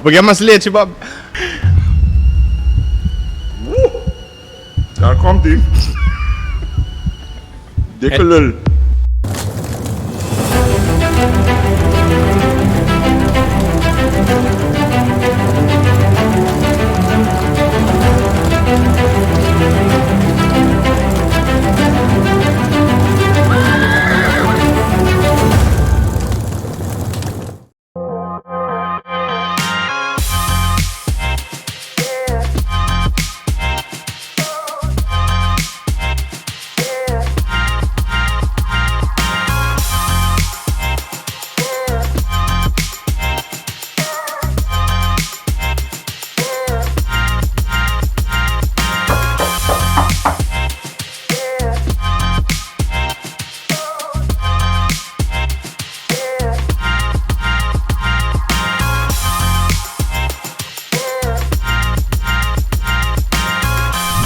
Bo ke mas lechi, Bob? Daar komt ie. Dikke lul.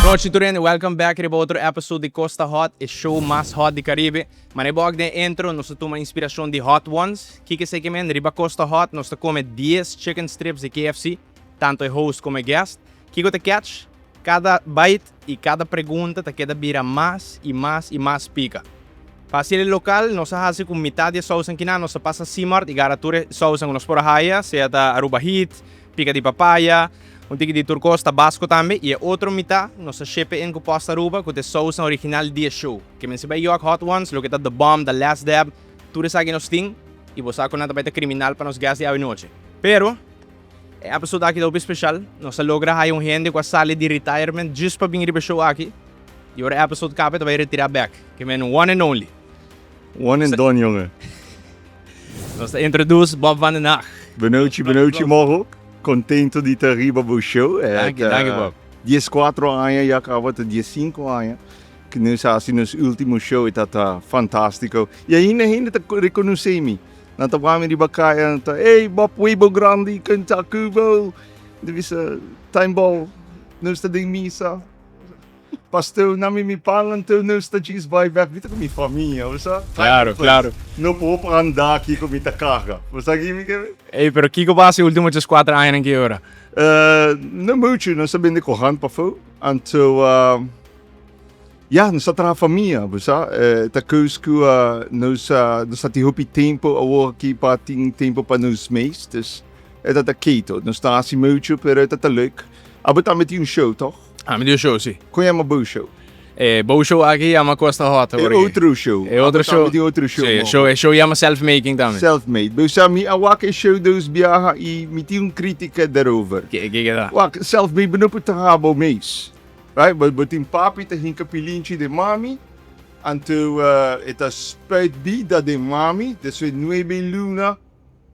Nochi tur hende, welcome back riba otro episode di Costa Hot, e show mas hot di Caribe. Mane bo ak den intro nos ta tuma inspiracion di Hot Ones. Kiko esey ke men? Riba Costa Hot nos ta come dies chicken strips di KFC, tanto e host como e guest. Kiko ta catch? Kada bite i kada pregunta ta keda bira mas i mas i mas pika. Pa hasi el lokal nos a hasi ku mitad di e sousan kinan nos a pasa Simart i gara tur e sousan ku nos por a haya, sea ta Aruba Heat, pika di papaya, un tiki di tur kos, tabasco tambe, i e otro mitad nos a ship e in ku Post Aruba ku ta e sousan original di e show. Ke men si bai York Hot Ones, loke ta The Bomb, The Last Dab, tur esaki nos tin i bo sa ku nan ta bai ta kriminal pa nos guest di awe nochi. Pero. E episode aki ta hopi special. Nos a logra haya un hende cu a sali di retirement just pa bin riba e show aki. Y ora e episode caba e ta bay retira bek. Ke men one and only. One and done jongen. Nos ta introduce Bob van den Haag. Benochi benochi mojo. Contento di ta riba bo show. Danki, danki Bob. Diescuatro aña ya caba ta diescinco aña cu nos a haci nos ultimo show e ta ta fantastico. Y ainda hende ta reconoce mi. Nan ta wami riba kaya, nan ta, Ey, Bob Webo grandi, ken ta ku bo? Mi ta bisa, Time bou, nos ta den misa. Pastor, na mi mi pan, anto nos ta djis bai bek. Mi ta ku mi famia, bo sa? Claro, claro. No por anda aki ku mi ta karga. Bo sa ki mi ke mi? Ey, pero kiko bo hasi ultimo djes kuater añanan ki ora? No muchu, nos ta bende korant pafó. Anto, Ya, nos ta traha famia, bo sa. Ta kos ku nos nos ta tin hopi tempu awor aki pa tin tempu pa nos mes, dus e ta ta keto. Nos ta hasi muchu, pero e ta ta leuk. Abo tambe tin un show, toch? Ami tin un show, si. Kon yama bo show? E bo show aki yama Costa Hot awor aki. E otro show. E otro show. Abo tambe tin otro show. Si, e show, e show yama Self Making tambe. Self Made. Bo sa, mi a wak e show dos biaha i mi tin un kritika daarover. Ke, ke ta? Wak, Self Made bo no por traha bo mes. Right, bo bo tin papi ta hinka pilinchi den mami, anto e ta spuit bida den mami, despues nuebe luna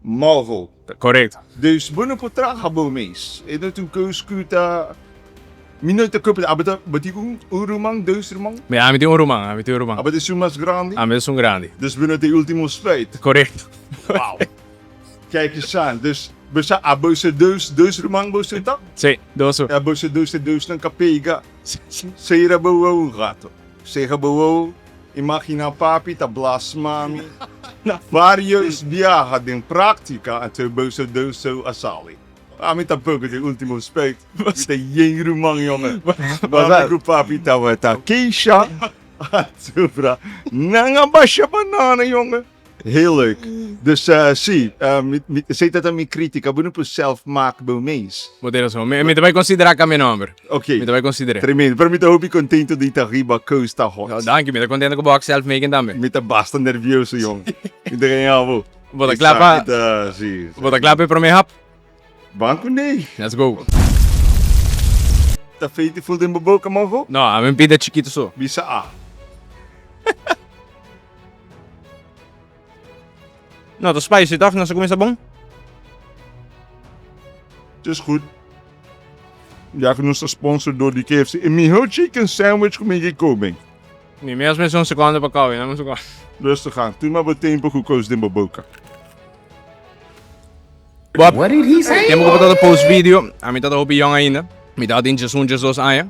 morro. Correcto. Dus bo no por traha bo mes. E no ta un kos ku ta, mi no ta kopi, abo ta, bo tin un un ruman, dos ruman? Mi, ami tin un ruman, ami tin un ruman. Abo ta esun mas grandi? Ami ta esun grandi. Dus bo no ta e ultimo spuit? Correcto. Wow. Kijk eens aan. Dus bo sa abo se dos, dos ruman bo se ta? Sí, dos. E abo se dos e dosnan ka pega. Sera bo wowo un rato. Sera bo wowo, imagina papi ta blas mami. Varios biaha den práctica anto bo se dos so a sali. Ami tampoco den ultimo spuit. Mi ta yen ruman jongen. Mami ku papi tabata keisha. Anto bra nan a basha banana jongen. Heel leuk. Dus si, esei ta ta mi kritika. Bo no por self maak bo mes. Bo tin rason. Mi ta bai konsiderá kambia nomber. Ok. Mi ta bai konsider'é. Tremendo. Pero mi ta hopi kontento di ta riba Costa Hot. Danki. Mi ta kontento ku bo hak self making tambe. Mi ta basta nervioso, jong. Mi ta gaña bo. Bo ta kla pa. Esaki ta, si. Bo ta kla pa e promé hap? Ban ku nee. Let's go. Ta feiti ful den bo boka, moho? No, ami un pida chikito so. Bisa a. No, ta spicy toch? Nos a cuminsa bon? Het is goed. Ya cu nos ta sponsor door di KFC. E miho chicken sandwich cu mi ke come. Mi mes mester un seconde pa cauw, dame un seconde. Rustig aan. Tuma bo tempo cu cos den bo boca. Bob, What did he say? Tempo cu bo tabata post video, ami tabata hopi young ainda. Mi tabatin djesun, djesdos aña.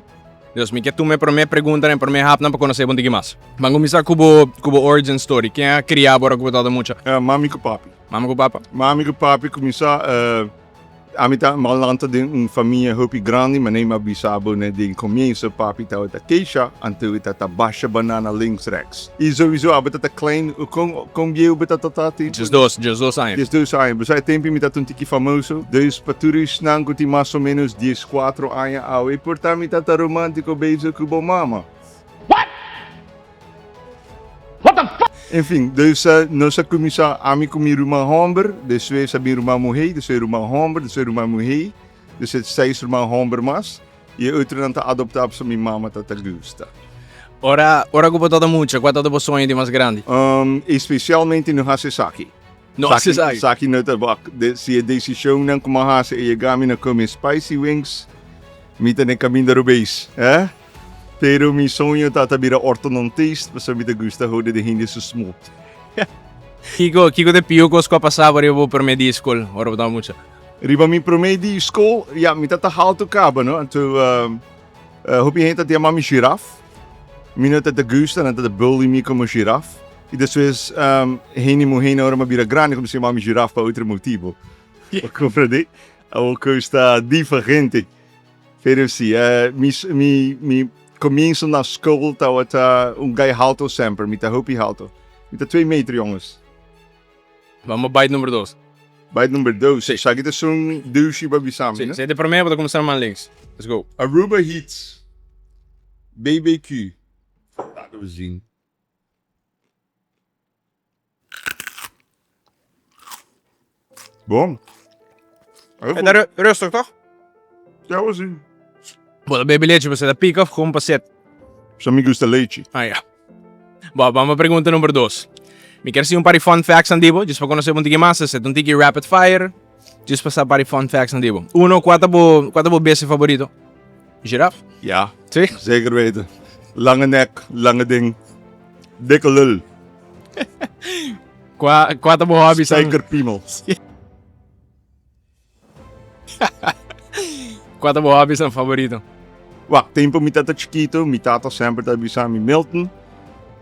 Dus mi ke tuma e prome preguntanan, e prome hapnan pa konosé bo un tiki mas. Ban kuminsá ku bo ku bo origin story. Ken a kria bo ora ku bo tabata mucha? Mami ku papi. Mama ku papa? Mami ku papi kuminsá. Ami ta malanta den un famia hopi grandi, manera mi a bisa bo net den comienso, papi tabata keisha, anto e ta basha banana links rechts. Y sowieso abo ta ta klein, con con bieu bo ta ta tati? 12, 12 aña. 12 aña, bo sa e tempo mi ta ta un tiki famoso, dus pa tur esnan cu tin mas o menos 14 aña awe por ta mi ta ta romantico bezig cu bo mama. En fin, dus nos a kuminsá ami ku mi ruman hòmber, despues a bin ruman muhé, despues ruman hòmber, despues ruman muhé, despues seis ruman hòmber mas, i e otronan ta adoptá pasobra mi mama ta ta gusta. Ora, ora ku bo tabata mucha, kua tabata bo soño di mas grandi? Espesialmente no hasi esaki. No hasi esaki. Esaki no ta bo, si e desishonnan ku mi a hasi a yega mi na kome spicy wings, mi ta na e kaminda robes, eh. Pero mi soño ta ta bira ortodontist pasobra mi ta gusta hode den hende su smot. Kiko, kiko ta e pio kos ku a pasa bo riba bo promé di skol ora bo tabata mucha? Riba mi promé di skol, ya, mi ta ta haltu kaba, no? Anto hopi hende ta yama mi giraf. Mi no ta ta gusta, nan ta ta bully mi komo giraf. I despues hende muhé ora mi a bira grandi kuminsá yama mi giraf pa otro motibu. Bo komprendé? Awor kos ta diferente. Pero si, mi, mi, mi comienzo na school tabata un guy halto semper, mi ta hopi halto. Mi ta twee meter, jongens. Vamos bite number dos. Bite number dos. Si. Esaki ta sun douche pa bisa mi, Si, no? si e prome bo ta cuminsa man links. Let's go. Aruba Heats BBQ. Laten we zien. Bon. E ta rustig toch? Ja, we zien. Bo ta bebe lechi, bo ta pika of gewoon pa set? Sa mi gusta lechi. Ah ja. Bo, vamos a pregunta number dos. Mi kier si un par di fun facts aan di bo, just pa conoce bo un tiki mas. Esei ta un tiki rapid fire, just pa sa par di fun facts aan di bo. Uno, cua ta bo, cua ta bo bestia favorito? Giraf? Ja. Si? Zeker weten. Lange nek, lange ding. Dikke lul. Kua, kua ta bo hobby? Spijkerpiemel. Kua ta bo hobby san favorito? Wak, tempo mi tata chikito, mi tata semper ta bisa mi Milton.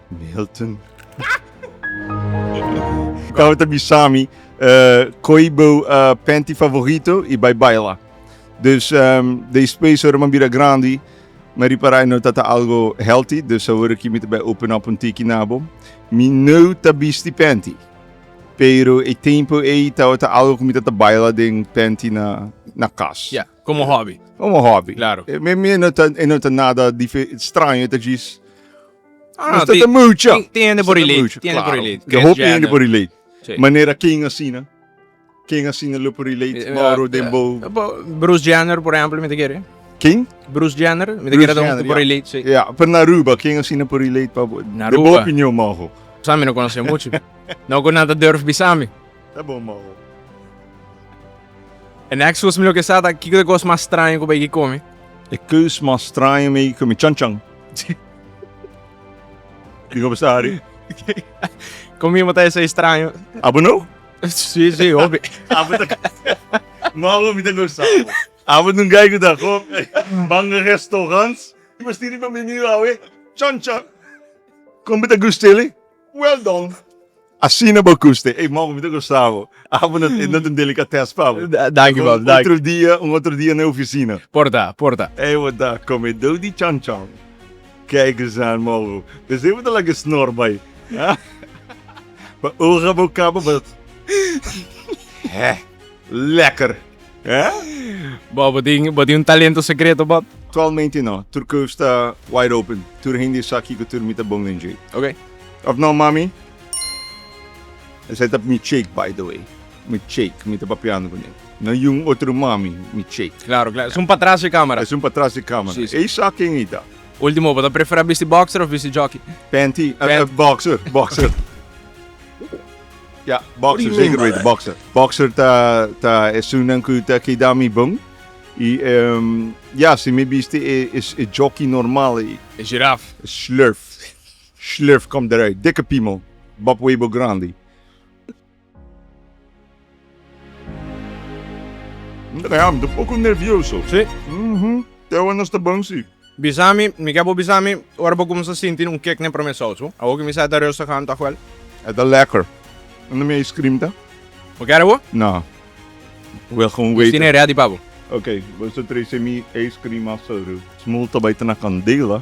Milton. Tabata bisa mi, uh, koi bo uh, panty favorito i bai baila. Dus um, despues ora mi bira grandi, Mi ripará e no ta ta algo healthy, dus awor aki mi ta bai open up un tiki na bo. Mi no ta bisti panty, pero e tempo ei tabata algo ku mi ta ta baila den panty na na kas. Ja, komo hobby. Komo hobby. Claro. E mi mi no ta e no ta nada dife straño, e ta djis Ah, Nos ta ta mucha. Tin hende por Nos ta ta relate, mucha, tin hende por claro. relate. De Kris hopi hende Jenner. por relate. Sí. Manera ken asina? Ken asina lo por relate Mauro den bo? Bruce Jenner, por ehempel, mi ta kere. Ken? Bruce Jenner, mi ta kere ta un por relate, si. Ja, pero na Aruba, ken asina por relate pa bo? Na De bo Aruba. opinion, Mauro. Sa mi no conoce mucho. No cu nan ta durf bisa mi. Ta bon, Mauro. E next cos mi lo ke sa ta kiko ta e cos mas straño cu bo a come? E cos mas straño mi a come chan chan. Kiko bo sa hari? Con mi bo ta esey straño? Abo no? Sí, sí, hopi. Abo ta Mauro mi ta gosa bo. Abo ta un guy ku ta go ban restaurants. Mas tin riba menu awe chan chan. Kon bo ta gust'el? Well done. Asina bo gusta. Ey Mauro mi ta gosa bo. Abo no no ta un delicatesse pa bo. Danki Bob, danki. Otro dia, un otro dia na e oficina. Por ta, por ta. Ey bo ta comedor di chan chan. Kijk eens aan Mauro. Desde bo ta laga snor bai. Pa ora bo kaba bo Hè, lekker. Hè? Bob, bo tin, bo tin un talento secreto, Bob? Actualmente no. Tur kos ta wide open. Tur hende sa kiko tur mi ta bon den dje. Ok. Of no, mami? Esei ta mi chick, by the way. Mi chick, mi ta papiando kuné. No yun otro mami, mi chick. Claro, claro. Esun patras di camera. Esun patras di camera. Si, si. Ei sa ken ei ta. Ultimo, bo ta prefera bisti boxer of bisti jockey? Panty, boxer, boxer. Ja, boxer, zeker weten, boxer. Boxer ta, ta esunnan ku ta keda mi bon. I, ja, si mi bisti e, e, e jockey normal ei. E giraf. Slurf. Slurf komt eruit. Dikke piemel. Bob Webo grandi. Ja, mi ta poko nervioso. Sí? Mhm. Te awor nos ta bon sí. Bisa mi, mi ke bo bisa mi ora bo kuminsá sinti un kek den prome saus bo. Awor ku mi sa e ta rustig aan tòg wèl. E ta lekker. Unda mi ice cream ta? Bo kere bo? No. Wel gewoon weten. Tine ready pa bo. Ok, bo ta trece mi ice cream afzo. Smol ta bay ta na candela.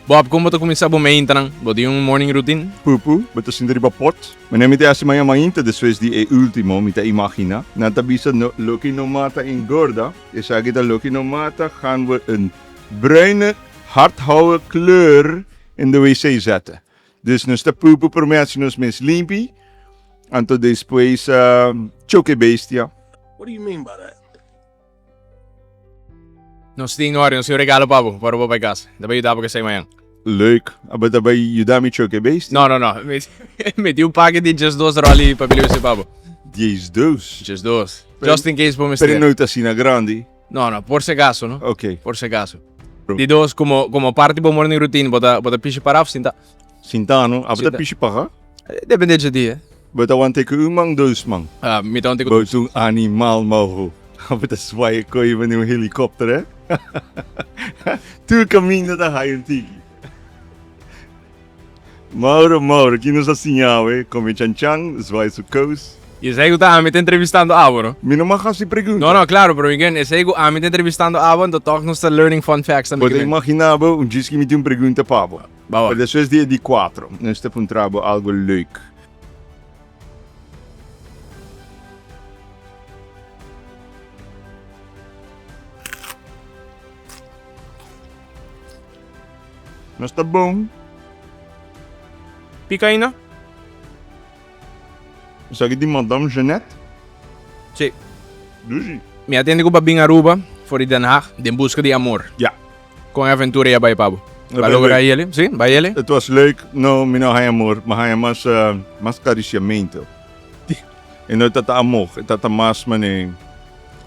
Bob, kon bo ta kuminsá bo meintanan? Bo tin un morning routine? Pupu, bo ta sinta riba pot. Manera mi ta hasi maña mainta despues di e ultimo, mi ta imaginá. Nan ta bisa no, loke no mata engorda. Esaki ta loke no mata, gaan we een bruine hardhouwe kleur in de wc zetten. Dus nos ta pupu promé hasi nos mes limpi, anto despues choke bestia. What do you mean by that? Nos tin ora, nos tin un regalo pa bo, ora bo bai kas. Ta bai yuda bo kesei mañan. Leuk. Abo ta bai yuda mi choke beest? No, no, no. Mi tin un pake di diesdos ròl papel wc pa bo. Diesdos? Diesdos. Just in case bo mester. Pero no ta asina grandi. No, no, por si acaso, no? Ok. Por si acaso. Di dos, como, como parte bo morning routine, bo ta, bo ta pishi para of sinta? Sinta, no? Abo ta pishi para? Depende dje dia. Bo ta wanta ku un man, dos man? Ah, mi ta wanta ku Bo ta un animal, Mauro. Abo ta zwaai e koe manera un helikopter, eh? Tur kaminda ta hai un tiki. Mauro, Mauro, ki nos a siña awe? Come chanchan, zwaai su kous. Y esey cu ta ami ta entrevistando abo, no? Mi no mag haci pregunta. No, no, claro, pero again, esey cu ami ta entrevistando abo, anto toch nos ta learning fun facts tambe. Bo ta imagina bo un djis ki mi tin un pregunta pa bo. Bawa. Pero despues di e di cuatro, nos ta puntra bo algo leuk. Nos ta bon. Pica ainda? Esaki di Madame Jeanette? Si. Dushi. Mi a tende cu bo a bin Aruba for di Den Haag den busca di amor. Ja. Con e aventura ya bay pa bo? Ba logra yele? Si, bay yele? Het was leuk. No, mi no haya amor. Mi haya mas, mas cariciamento. E no tata amor. E tata mas mane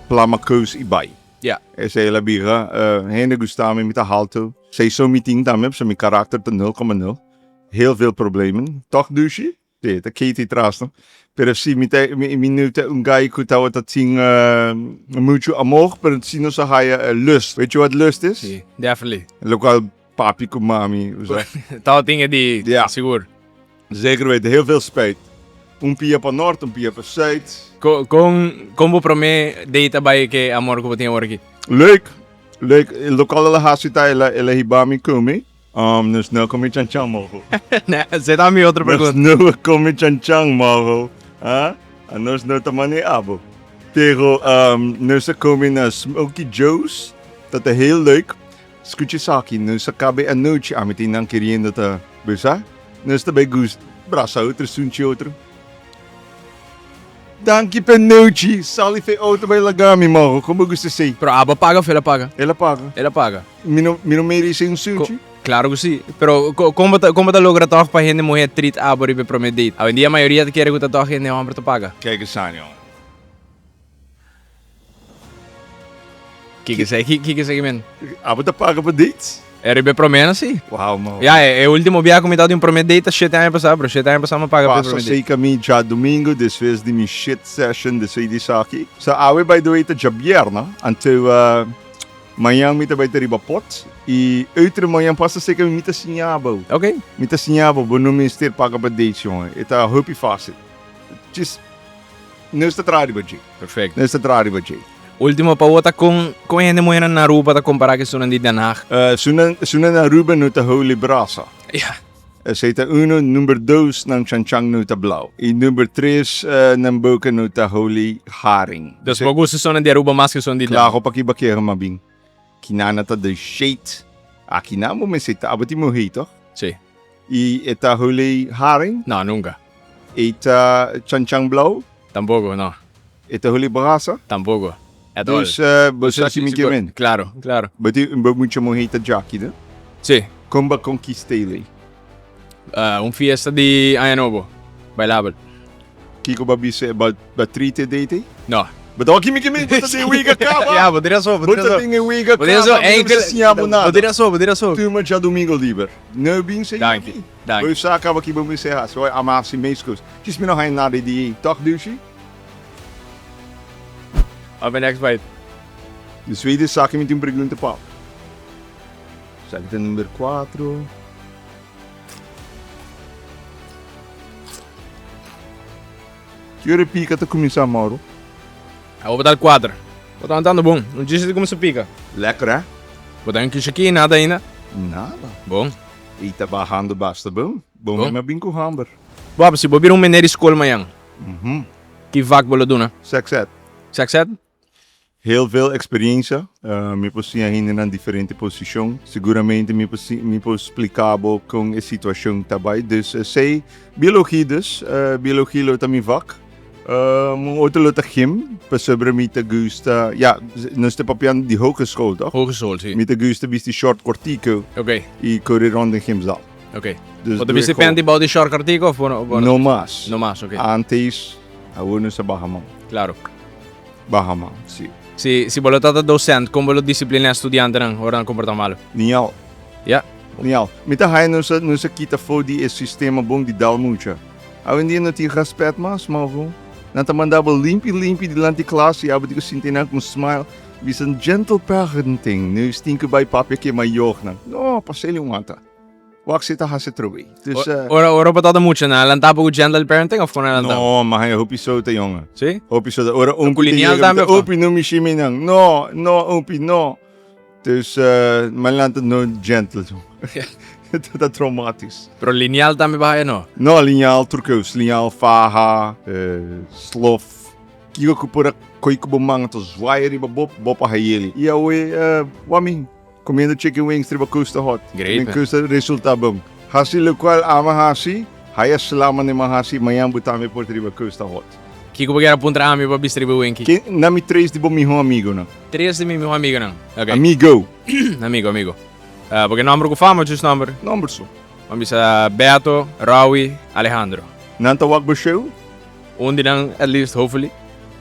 plama keus y bay. Ja. Esei el a bira, hende gusta mi, mi ta halto. Esei so mi tin tambe, pasobra mi karakter ta nul koma nul. Heel veel problemen. Tòg dushi? Si, ta Katie tras no. Pero si, mi ta, mi, mi nu ta un guy ku tabata tin muchu amor, pero si nos a haya lust. Weet je wat lust is? Si, definitely. Lokual papi ku mami usa. Tabatin e di, Ja. sigur. Zeker weten, heel veel spijt. Un pia pa nort, un pia pa zuid. Kon, kon bo prome date a bai ke amor ku bo tin awor aki? Leuk, leuk. E lokal el a hasi ta el a, el a hiba mi kome. Um, nos no kome chanchan mogo. Nee, esei ta mi otro Nos pregunta. no kome chanchan mogo. Ah, a nos no ta mane abo. Pero um, nos a kome na Smoky Joe's. Dat ta heel leuk. Skucha esaki, nos a kaba e anochi, ami tin nan keriendo ta bisa. Nos ta bay gust brasa otro, sunchi otro. Danki p'e nochi, sali f'e auto bay laga mi moro, con bo gusta esey? Pero abo a paga of el a paga? El a paga. El a paga. Mi no, mi no merece un sunchi? Claro cu si. Pero con bo ta, con bo ta logra toch pa hende muher treat abo riba e prome date? Awendia mayoria ta kere cu ta toch hende homber ta paga. Kijk eens aan, jongen. Kiko esei? Kiko esei men? Abo ta paga pa dates? E riba e prome no si. Wow man. Ya, e ultimo bia ku mi tabata di un prome date ta shete aña pasá, pero shete aña pasá mi a paga pa e Pasa prome date. seca mi djadumingu despues di mi shit session despues di esaki. So awe by the way ta djabierna, anto mañan mi ta bai ta riba pot y otra mañan pasa seca mi mi ta siña bo. Ok. Mi ta siña bo, bo no mester paga pa dates jongen. E ta hopi facil. Just Nos ta traha riba dje. Perfecto. Nos ta traha riba dje. Ultimo pa bo ta con con hende muhernan na Aruba ta compara cu esunnan di Den Haag? Esunnan esunnan na Aruba no ta holi brasa. Ja. Esey ta uno. Number dos nan chanchan no ta blauw. Y number tres nan boca no ta holi haring. Dus bo gusta esunnan di Aruba mas cu esun di Den Haag? Claro paki bo kere ma bin. Kinana ta de shade. Aki nan bo mester ta. Abo tin muhe toch? Si. Y e ta holi haring? No, nunca. E ta chanchan blauw? Tampoco, no. E ta holi brasa? Tampoco. At all. Dus bo sa ki mi ke men? Claro, claro. Bo tin bo mucha muhe ta djaki, no? Si. Kon bo conquist'é ley? Un fiesta di aña nobo. Bailabel. Kiko bo a bisa bo a treat e date? No. Bo ta wak mi ke mi bo ta den e wega kaba. Ya, bo tin rason, bo tin rason. Bo ta den e wega kaba, mi no mester siña bo nada. Bo tin rason, bo tin rason. Tuma djadumingo liber. No bin siña mi. Danki, danki. Bo sa kaba ki bo mester hasi. Bo a hasi meskos. Djis mi no haña nada di tòg dushi. Op e next bite. De tweede esaki mi tin un pregunta pa bo. Esaki ta number cuatro. Ki ora e pika ta kuminsá, Mauro? Awor bo ta al kuater. Bo ta andando bon. Un djis di kuminsa pika. Lekker hè? Bo ta un kish aki nada ainda? Nada. Bon. I ta bahando basta bon. Bon mi a bin ku hamber. Bob, si bo bira un meneer di skol mañan, ki vak bo lo duna? Sex ed. Sex ed? Heel veel experiencia. Mi por siña hendenan diferente posicion. Seguramente mi por mi por splica bo con e situacion ta bay. Dus esey, biologie dus. Biologie lo ta mi vak. Un otro lo ta gym, pasobra mi ta gusta, ja, nos ta papiando di hogeschool toch? Hogeschool, si. Mi ta gusta bisti short kortico. Oké. Y core rond den gymzaal. Oké. Dus Bo ta bisti panty bou di short kortico of bo no? Bo no mas. No mas, oké. Antes, awor nos a baha man. Claro. Baha man, si. Si, si bo lo ta docent, con bo lo disciplina e studiantenan ora nan comporta malo? Nial. Ja. Nial. Mi ta haya nos a, nos a kita for di e sistema bon di dal mucha. Awendia no tin respet mas, mavo. Nan ta manda bo limpi limpi dilanti klas i abo di ku sinti nan ku un smile, bisa gentle parenting, nos tin ku bai papia ku e mayornan. No, paseli un ata. Wak si ta hasi atrobe. Dus, Ora, ora bo tabata mucha, nan a lanta bo ku gentle parenting of kon nan a lanta bo? No, ma haya hopi sota, jongen. Si? Hopi sota. Ora Ku umpi ta lineal yega, tambe mi ta of no? umpi no mishi mi nan. No, no umpi, no. Dus mi a lanta no gentle. Ta traumatisch. Pero lineal tambe bo haya no? No, lineal tur kos. Lineal faha, slof. Kiko ku por a koi ku bo man ta zwaai riba bo, bo pa hayeli. I awe, wami, komiendo chicken wings riba Costa Hot. Great, Mi man. Costa resulta bon. Hasi lokual ama hasi, haya sla mane ma hasi, mañan bo tambe por ta riba Costa Hot. Kiko bo kier a puntra ami pa bista riba wenki? Ken na mi tres di bo miho amigonan? Tres di mi miho amigonan. Ok. Amigo. Amigo, amigo. Bo ke nomber ku fama o just nomber? Nomber so. Bo bisa Beto, Rowie, Alejandro. Nan ta wak bo show? Un di nan at least, hopefully.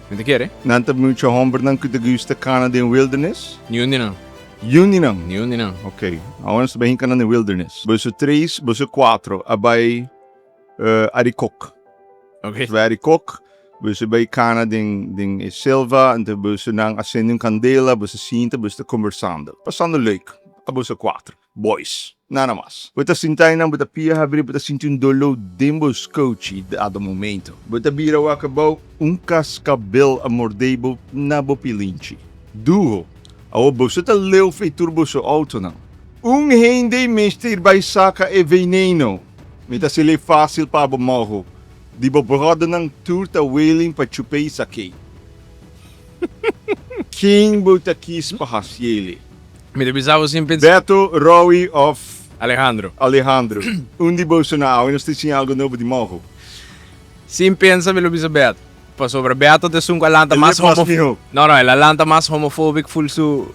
Mi ta kere. Nan ta mucha hombernan ku ta gusta kana den wilderness? Niun di nan. Niun di nan? Niun di nan. Ok. Awor nos ta bai hinka nan den wilderness. Boso tres, boso kuatro a bai Arikok. Ok. Bai Arikok, boso bai kana den den e selva, anto boso nan a sende un kandela, boso sinta, boso ta kombersando. Pasando leuk, a boso kuatro. Boys. Nada mas. Bo ta sinta einan, bo ta pia habri, bo ta sinti un doló den bo skouchi dado momento. Bo ta bira wak abou, un kaskabel a mordé bo na bo pilinchi. Duro. Awor boso ta leu fei tur boso outonan. Un hende mester bai saka e veneno. Mi ta sele fácil pa bo moho. Di bo bròdernan tur ta willing pa chup'é i sak'é. Ken bo ta kis pa hasiele? Mi ta bisa bo sin pensa. Beto, Rowie of. Alejandro. Alejandro. Un di boso na awe nos ta siña algo nobo di moho. Sin pensa mi lo bisa Beto. Pasobra Beto ta esun ku a lanta mas homo. No no, el a lanta mas homofóbic ful su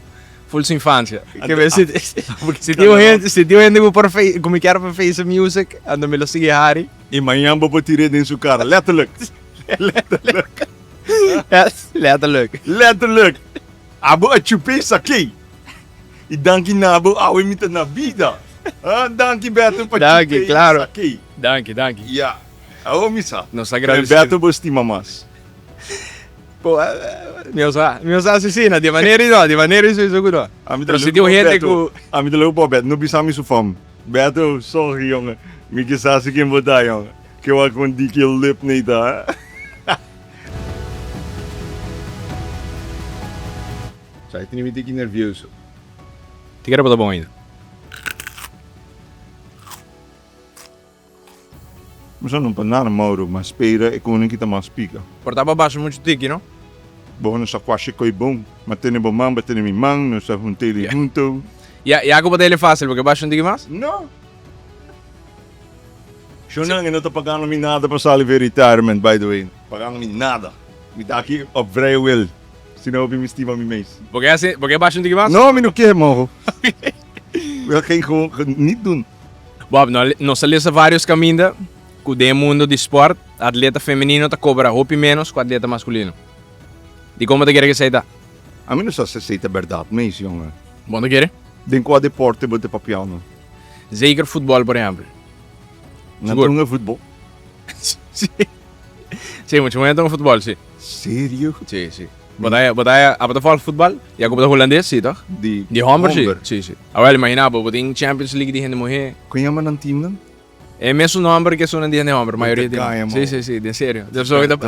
ful su infancia. Ke be si si tin un hende si tin un hende ku por fe ku mi kier pa face music anto mi lo sigui hari. I mañan bo por tir'é den su kara, letterlijk. Letterlijk. Letterlijk. Letterlijk. Abo a chup'é esaki. I danki na bo awe mi ta na bida. Ah, danki Beto pa Danki, chup'é claro. esaki. Danki, danki. Ya. Awor mi sa. Nos ta agradecido. Beto bo stima mas. Bo, mi no sa, mi no sa si si, na di manera no, di manera sowieso ku no. Ami ta Pero si leuk tin un pa hende Beto. ku. Ami ta leuk pa Beto. No bisa mi su fam. Beto, sorry jongen. Mi ke sa si ken bo ta jongen. Ke wak un diki lip nei ta. Sa e tene mi tiki nervioso. Ti kere bo ta bon ainda. Mester no pa nada Mauro, ma spera e koning ki ta mas pika. Por ta ba basha muchu tiki no. Bo no sa kuashi koi bon. Ma tene bo man, ba tene mi man, nos ta hunteli hunto. Ya, ya ku bo ta heli fasil, bo ke basha un tiki mas? No. Shonnan e no ta pagando mi nada pa sali for retirement, by the way. Pagando mi nada. Mi ta aki op vrije wil. Si no hopi mi stima mi mes. Bo ke hasi, bo ke basha un tiki mas? No, mi no ke, Mauro. Wil geen gewoon, niet doen. Bob, nos a lesa varios caminda cu den e mundo di sport, atleta femenino ta cobra hopi menos cu atleta masculino. Dicon bo ta kere cu esey ta? Ami no sa si esey ta berdad mes, jongen. Bo no ta kere? Den cua deporte bo ta papiando? Zeker futbol, por ehempel. Nan ta hunga futbol? Si. Si, mucha muher ta hunga futbol, si. Serio? Si, si. Bo ta, bo ta, abo ta volg futbal? Ya ku bo ta hulandes, si toch? Di Di homber, si. homber. Si, si. Awel, imagina bo, bo tin Champions League di hende muhé. Kon yama nan teamnan? E mesun nomber ke esunnan di hende homber, mayoria di nan. Si, si, si, den serio.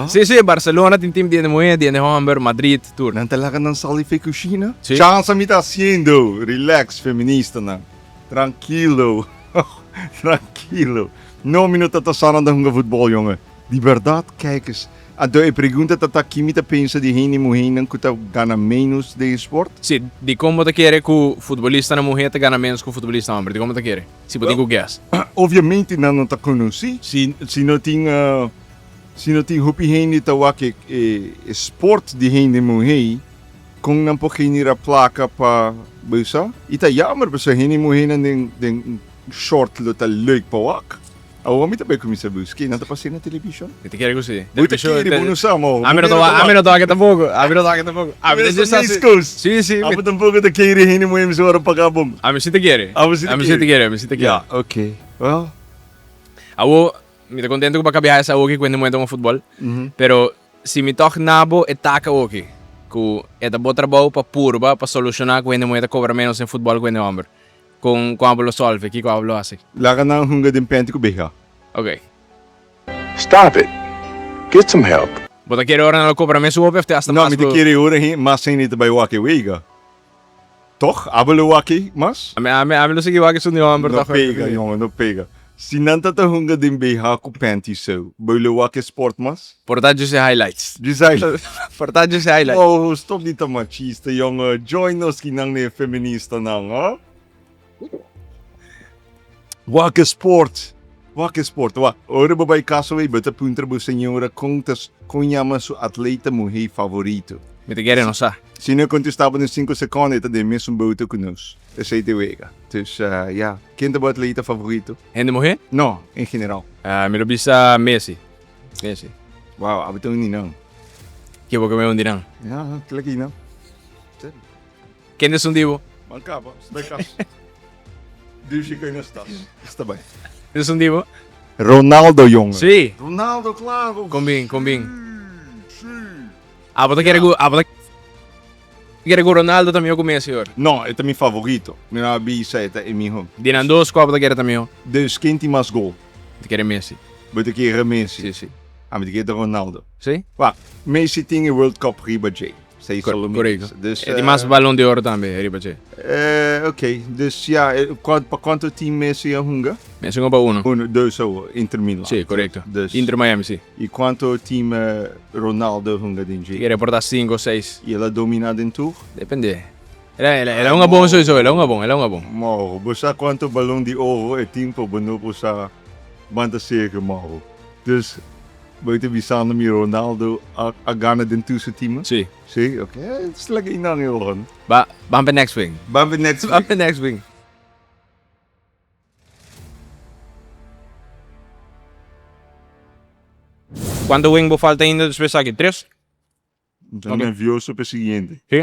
Si, si, Barcelona tin team di hende muhé, di hende homber, Madrid, tur. Nan ta laga nan sali fe kushina? Si. Chansa mi ta hasiendo! Relax, feministanan. Trankilo. Trankilo. No, mi no ta ta sa nan ta hunga futbol, jongen. Di berdad? Kijk eens. Anto e pregunta ta ta ki mi ta pensa di hende muhénan ku ta gana ménos den e sport? Si, dikon bo ta kere ku futbolistanan muhé ta gana ménos ku futbolista hòmber? Dikon bo ta kere? Si bo tin ku guess. Obviamente nan no ta konosí. Si si no tin si no tin hopi hende ta wak e e sport di hende muhé, kon nan por genera plaka pa bo sa? I ta jammer pasobra hende muhénan den den short lo ta leuk pa wak. Awor mi ta bai kuminsá buska i nan ta pas'é na televishon. Mi ta kere ku si. Bo ta kere, bo no sa, mo. Ami no ta wak, ami no ta wak tampoko. Ami no ta wak tampoko. Ami ta just hasi. Si, si. Abo tampoko ta kere hende muhé mester ora paga bon. Ami si ta kere. Abo si ta kere. Ami si ta kere, ami si ta kere. Ya, ok. Well. Awor, mi ta kontento ku bo a kabia hasi awoki ku hende muhé ta hunga futbòl. Pero si mi tòg na bo e taka awoki, ku e ta bo trabou pa purba pa solushoná ku hende muhé ta kobra ménos den futbòl ku hende hòmber. Kon kon abo lo solve? Kiko abo lo hasi? Laga nan hunga den penti ku beha. Ok. Stop it. Get some help. Bo ta kere ora nan lo kobra mes hopi of te hasta No, mas mi ta bo. kere ora hin mas hende ta bai wak e wega. Toch? Abo lo wak e mas? Ami ami ami lo sigui wak esun di homber No toch. pega, jongen, no pega. Si nan ta ta hunga den beha ku penti so, bo lo wak e sport mas? Por ta djis e highlights. Djis highlights. Por ta djis e highlights. Oh, stop di ta machista, jongen. Join nos kinan e feministanan, ho. Wak e sport. Wak e sport. Wak, ora bo bai casa wey, bo ta puntra bo señora con ta, con yama su atleta muhé favorito. Mi ta kere no sa. Si no contesta bo den cinco seconde, e ta den mesun boto cu nos. Esey ta e wega. Dus, ya. Ken ta bo atleta favorito? Hende muhé? No, en general. Mi lo bisa Messi. Messi. Wow, abo ta un di nan. Ke bo ke mi un di nan? Ya, kila ki nan. Ken ta esun di bo? Ban kaba, bai kas. Dushi ku nos tas. Esta bai. Ken ta esun di bo? Ronaldo, jongen. Si. Ronaldo, klaro. Kon bin, kon bin. Si, si. Abo ta kere ku, abo ta kere ku Ronaldo ta mihó ku Messi ora? No, e ta mi favorito. Mi no a bisa e ta e mihó. Di nan dos, ku abo ta kere ta mihó? Dus ken tin mas gol? Mi ta kere Messi. Bo ta kere Messi? Si, si. Ami ta kere Ronaldo. Si? Wak, Messi tin e World Cup riba dje. Sei solo mi. Correcto. Dus, E tin mas Balon de Oro tambe riba dje. Ok, dus ja, pa cuanto team Messi a hunga? Messi hunga pa uno. Uno, dos awor, Inter Milan. Si, correcto. Dus, Inter Miami, si. Y cuanto team Ronaldo hunga den dje? Kere por ta cinco o seis. Y el a domina den tur? Depende. El a hunga bon sowieso, el a hunga bon, el a hunga bon. Mauro, bo sa cuanto Balon di Oro e tin por bo no por sa ban ta serio Mauro. Dus bo ta bisando mi Ronaldo a gana den tur su teamnan? Si. Si, ok. Es laga einan e ora no. Ba, ban pa next week. Ban pa next week. Ban pa next week. Cuanto wing bo falta ainda despues aki? Tres? Mi ta nervioso p'e siguiente. Sí?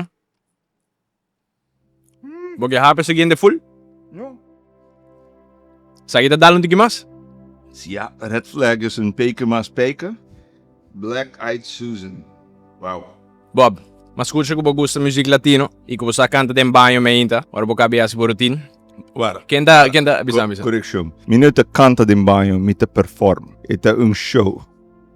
Bo ke hape siguiente full? No. Esaki ta dal un tiki mas? Ja, red flag is un peke mas peke. Black Eyed Susan. Wow. Bob, m'a scucha cu bo gusta muziek latino y cu bo sa canta den baño meinta ora bo cabe haci bo routine. Wara. Ken ta, ken ta, bisa, bisa. Correccion. Mi no ta canta den baño, mi ta perform. E ta un show.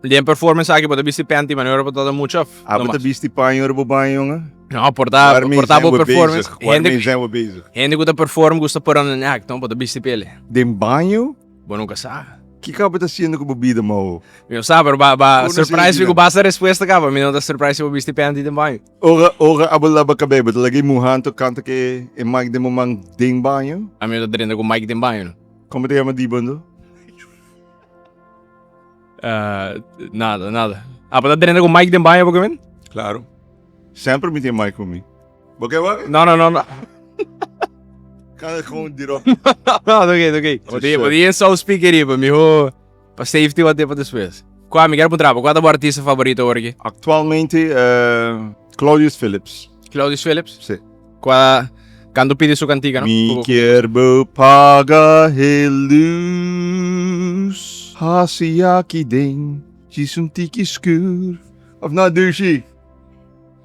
Den performance aki bo ta bisti panty manera bo ta ta mucha of Ah, bo ta bisti paña ora bo baña jongen? No, por ta, Waarmee por ta zijn bo we performance. bezig? Waarmee zijn we bezig? Hende ku ta perform gusta put on an act, no? Bo ta bisti pele. Den baño? Bo nunca sa. Kiko abo ta haciendo ku bo bida, Mauro? Mi no sa, pero ba, ba Kono surprise mi senti ku basta respuesta kaba. Mi no ta surprise si bo bisti panty den baño. Ora, ora abo laba kabei, bo ta laga e muha anto kanta ke e mic den bo man den baño? Ami no ta drenta ku mic den baño, no. Komo ta yama di bo anto? Nada, nada. Abo ta drenta ku mic den baño bo ke men? Claro. Semper mi tin mic ku mi. Bo ke wak? No, no, no, no. Kan het gewoon direct. No, no, oké, oké. Bo tin, bo tin sound speaker riba, miho pa safety wat pa despues. Kua, mi kier puntra bo, kua ta bo artista favorito awor aki? Actualmente, Claudius Phillips. Claudius Phillips? Si. Kua kantu pidi su kantika no? Mi kier bo paga e lus hasi aki den djis un tiki skur. Of no dushi?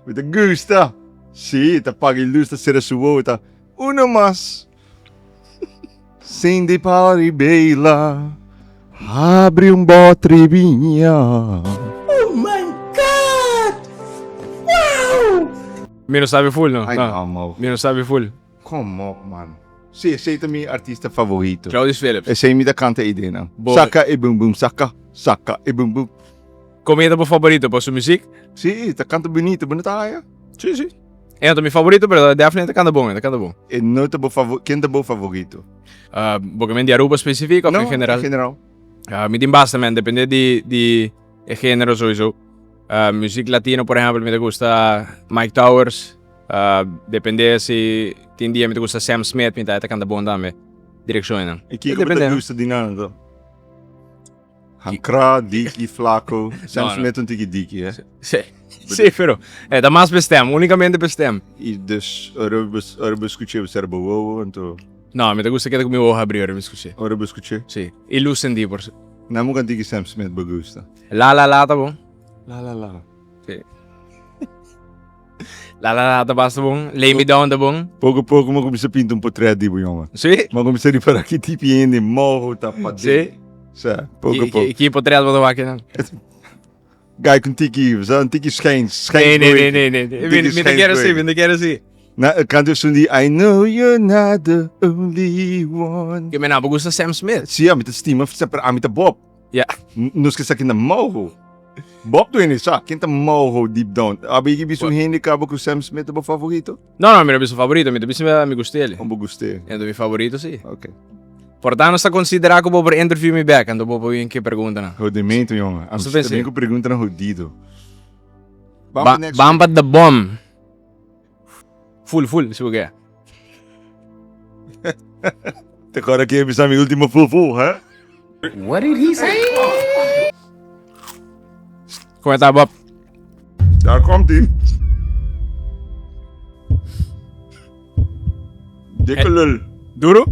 Mi ta gusta. Si, ta paga e lus ta sera su wowo ta uno mas. Cindy Paribela. Habri un botri biña. Oh my God! Wow! Mi no sabi full no. Ay, No. no, Mi no sabi full. Kom op man. Si, esey ta mi artista favorito. Claudius Philips. Esey mi ta canta e denan. Bo- Saka e bum bum, saka, saka e bum bum. Comida bo favorito pa su muziek? Si, ta canta bunita, bo no ta haya? Si, si. E no ta mi favorito, pero definitely ta canta bon, e ta canta bon. E no ta bo favor, ken ta bo favorito? Uh, bo ke men di Aruba specifiek of No, in general? in general. Uh, mi tin basta man, depende di, di e genero sowieso. Uh, muziek latino, por ehempel, mi ta gusta Mike Towers. Uh, depende si tin dia mi ta gusta Sam Smith, mi ta ta canta bon tambe. Direccionnan. E kiko bo ta Depende. gusta di nan anto? Hankra, diki, flaco. Sam No, no. Smith un tiki diki, hè? Sí, sí, pero eh, ta mas bestem, únicamente bestem. I dus, ora bo, ora bo scuché, bo ser bo wowo, anto... No, mi ta gusta keda ku mi wowo habrí ora mi scuché. Ora bo scuché? Sí, i luz sendí por. Nan bo kan tiki Sam Smith bo gusta? La la la ta bon. La la la. Sí. La la la ta basta bon. Lay me down ta bon. Poco poco mi a cuminsa pinta un potret di bo, jongen. Sí? Mi a cuminsa ripara ki tipo hende moho ta paden. Sí? Sa, poco Ki, poco. ki, ki potret bo ta wak nan? Guy cu un tiki, sa, un tiki schijns, Nee, schijns nee, nee, nee, nee. Un Mi, tiki mi ta kere si, schijnsbreuk. mi ta kere si. Na, e kanta esun di I know you're not the only one. Ke men abo gusta Sam Smith. Sí, ami ta stima, pero ami ta Bob. Ja. Nos ke sa ken ta moho. Bob tu hende sa ken ta moho deep down. Abo yigi bisa un hende kaba ku Sam Smith ta bo favorito? No, no, mi no bisa favorito, mi ta bisa mi gust'el. Om bo gust'el? E ta mi favorito, si. Ok. Por ta nos ta considera ku bo por interview mi bek, anto bo por bin ke preguntanan. Hodimento, jongen. Nos ta Ami pensa. ta bin ku preguntanan hodido. Ban Ba pa next ban pa the bomb. Full, full, si bo ke. Te acorda ke bisa mi ultimo full full, hè? What did he say? Kon e ta, Bob? Daar komt ie. Dikke lul. Duro?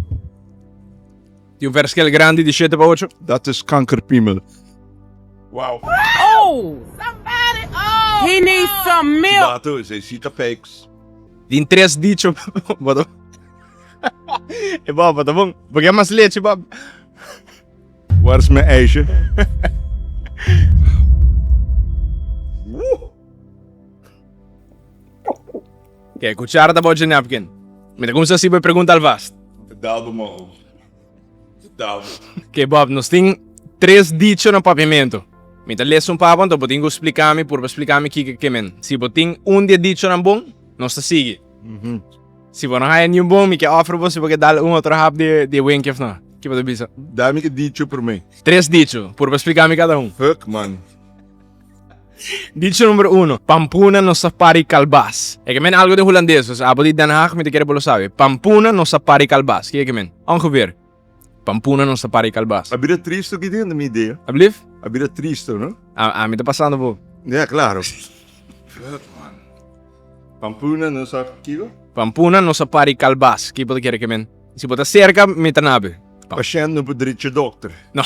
Tin un verschil grandi di shete pa ocho? Dat is kankerpiemel. Wow. Oh! Somebody, oh! He needs some milk. Bato, esei si ta fakes. Tin tres dicho bo ta E Bob, bo ta bon. Bo ke mas lechi, Bob? Waar is mijn ijsje? Oké, cuchara ta bochi napkin. Mi ta cuminsa haci bo e pregunta alvast. Dal bo mo. Dal bo. Oké, Bob, nos tin tres dicho na papiamento. Mi ta lesa un papa, anto bo tin cu splica mi, purba splica mi kico ke men. Si bo tin un di e dichonan bon, nos ta sigui. Si bo no haya niun bon, mi ke offer bo si bo ke dal un otro hap di e winkie of no. Ki bo ta bisa? Dal mi ke dicho prome. Tres dicho, purba splica mi cada un. Fuck, man. Dicho number uno, Pampuna no sa pari kalbas. E ke men algo den hulandes, dus abo di Den Haag mi ta kere bo lo sabi. Pampuna no sa pari kalbas. Ke e ke men? Ongeveer. Pampuna no sa pari kalbas. A bira tristo ki den mi idea. Ablief? A bira tristo, no? A, ami ta pasando bo. Ja, claro. Fuck, man. Pampuna no sa kiko? Pampuna no sa pari kalbas. Ki bo ta kere ke men? Si bo ta serka, mi ta nabi. Pashent no por drecha dokter. No.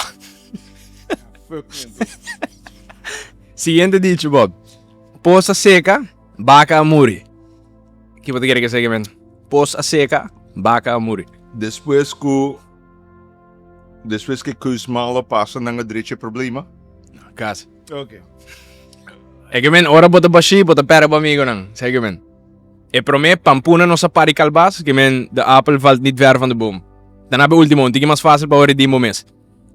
Siguiente dicho, Bob. Pos a seca, baca a muri. Ki bo ta kere ke seki men? Pos a seca, baca a muri. Despues ku despues ku e kos malo pasa nan a drecha e problema. Kasi. Ok. E ke men ora bo ta bashí bo ta pèrdè bo amigonan. Seki men. E promé pampuna no sa pari kalbas, ke men de appel valt niet ver van de boom. Dan abe ultimo, un tiki mas fácil pa ora di bo mes.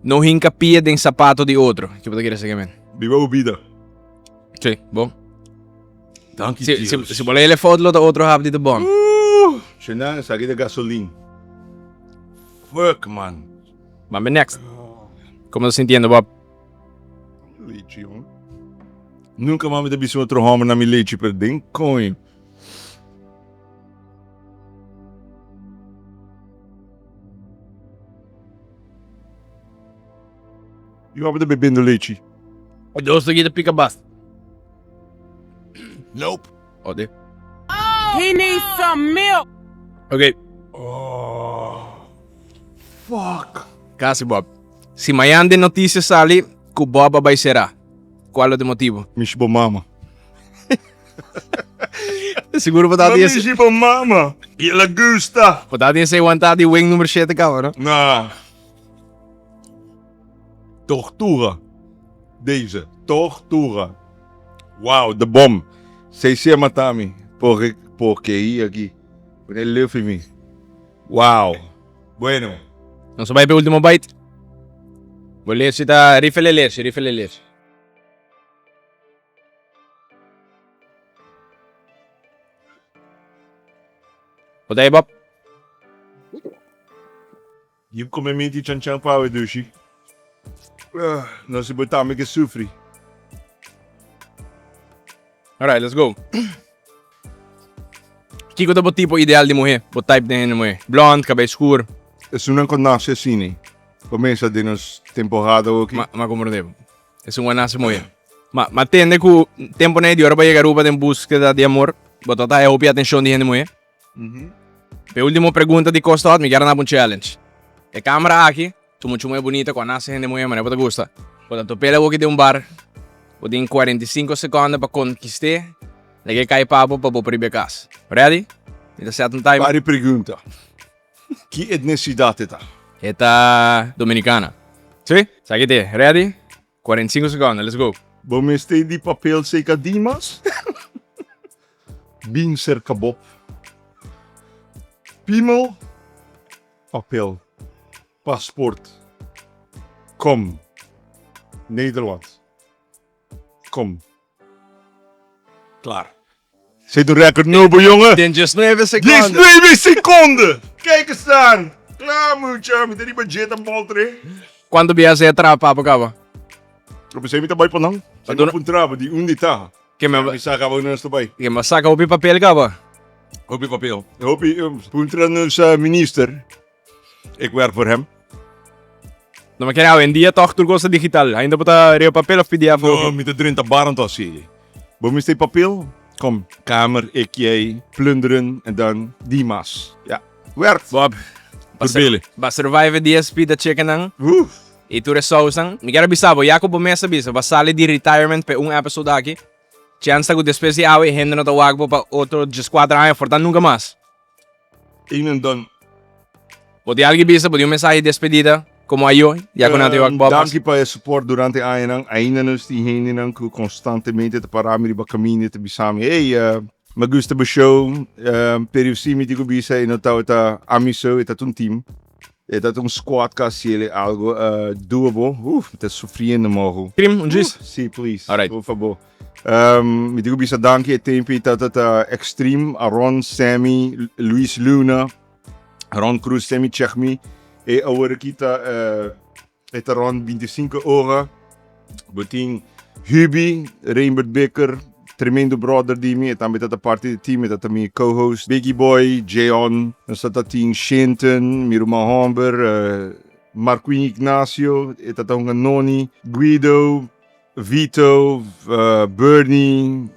No hinka pia den sapato di otro. Ke bo ta kere seki men? Biba bo bida. Sí, bon. Danki Si, Dios. si, si bo lei e fout lo ta otro hap di ta bon. Shenan, esaki ta gasolin. Fuck man. Ban be next. Como ta sintiendo Bob? Lechi hoor. Nunca mas mi ta bisa un otro homber na mi lechi pero den coño. Yu homber ta bebiendo lechi. E dos ta kita pica basta. Nope. Ode. He needs some milk. Ok. Oh. Fuck. Casi Bob. Si mañan den noticia sali cu Bob a bay cera, cual lo ta e motibo? Mishi bo mama. Seguro bo ta tin Mishi bo mama. Y el a gusta. Bo ta tin esey wanta di wing number shete caba, no? Nah. Tortura. Deze. Tortura. Wow, de bom. Sei si a mata mi. Porque, porkeria aki. Pone luf in mi. Wow. Bueno. Nos a bai pa e ultimo bite. Bo lechi ta rifele lechi, rifele lechi. Bo ta ei Bob? Yip come minti chan chan pa awe dushi. No si bo tambe ke sufri. Alright, let's go. Kiko ta bo tipo ideal di muhé? Bo type den hende muhé? Blond, kabei skur? Esunnan ku nase asina, bo mesa den nos temporada oki. Ma, ma komprende bo. Esun a nase muhé. Ma, ma tende ku temponan di ora bo a yega Aruba den buskeda di amor, bo ta ta haya hopi atenshon di hende muhé. P'e ultimo pregunta di Costa Hot mi kier a naba un challenge. E camera aki ta mucho muy bunita cu a nace hende muhe manera bo ta gusta. Bo ta top'el awoki den un bar, bo tin 45 seconde pa conkist'e, lag'e cay pa bo pa bo por riba e cas. Ready? Mi ta set un timer. Pari pregunta, Ki etnicidad e ta? E ta Dominicana. Si? Sa ki te? Ready? 45 secondo, let's go. Bo mester di papel seca Dimas? Bin cerca bo. Piemel, papel, paspoort, kom, Nederland, kom. Klaar. Zit een record nobo, jongen. Den just nueve seconden. Just nueve seconden. Kijk eens aan. Klaar, mucha. Mi ta riba jet a boltre. Cuanto bia se trapa pa caba? Lo pensei mi ta bai pa nan. Pa duna un traba di un di ta. Ke me Mi saca bo nos ta bai. Ke me saca hopi papel caba. Hopi papel. Hopi puntra nos minister. Ik werk voor hem. No ma kere awendia toch tur cosa digital. Ainda bo ta riba papel of pdf No, mi ta drenta bar anto así. Bo mester papel? Kom, kamer, ik, jij, plunderen en dan Dimas. Ja, werkt. Bob, Tur ba survive dies pida chickennan Oef. y tur e sausnan. Mi kier a bisa bo, ya cu bo mes a bisa, bo a sali di retirement p'e un episode aki. Chance ta cu despues di awe hende no ta wak bo pa otro diescuater aña, for ta nunca mas. Een en dan. Bo tin algu bisa? Bo tin un mensahe di despedida komo ayo ya ku nan ta wak Bob? Danki pa e support durante añanan. Ainda nos tin hendenan ku konstantemente ta para mi riba kaminda i ta bisa mi, Hey, mi a gusta bo show, pero si mi tin ku bisa e no tabata ami so, e tabata un team. E tabata un squad ku a hasiel algu doable. Uf, mi ta sufriendo mogu. Trim, un djis? Si, please. Alright. Por fabor. Mi tin ku bisa danki e tempu ei tabata ta extreme, Aron, Sammy, Luis Luna, Ron Cruz, Sammy Chegmi. E awor aki ta e ta rond 25 ora. Bo tin Hubi, Reinbert Bikker, tremendo brother di mi, e tambe ta ta parti di team, e ta ta mi co-host. Biggie Boy, Jeon, nos ta ta tin Shinton, mi ruman homber, Marquin Ignacio, e ta ta hunga noni, Guido, Vito, Bernie,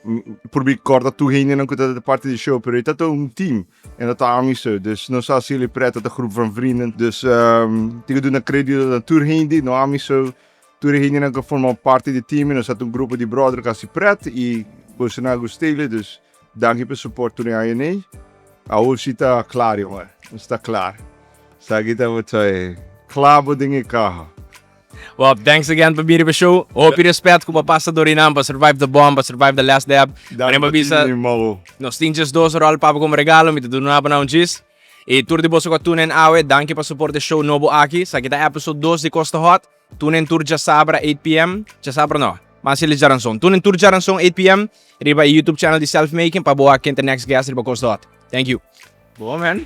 por mi corda tur hendenan cu ta parti di show, pero e ta un team en dat ta ami so, dus nos a haci pret, ta groep van vrienden, dus tin cu duna credito na tur hende, no ami so, tur e hendenan cu forma parti di team, nos a un grupo di brother cu a haci pret y boso nan a gustele, dus danki pa support tur e aña ney, awor si ta klaar jongen, nos ta klaar, esaki tabata e clavo den e caha. Well, thanks again pa bini pa show. Hopi respet ku bo pasa dor nan pa survive the bomb, pa survive the last dab. Danki pa bisa, ti, Mauro. Nos tin just dos rol pa bo como regalo, mi ta duna bo na un djis. Y tur di boso ku a tune in awe, danki pa support e show nobo aki. Esaki ta episode 2 di Costa Hot. Tune in tur djasabra 8 pm. Djasabra no, mas el djaranson. Tune in tur djaranson 8 pm riba e YouTube channel di Self Making pa bo wak ken ta next guest riba Costa Hot. Thank you. Bon man.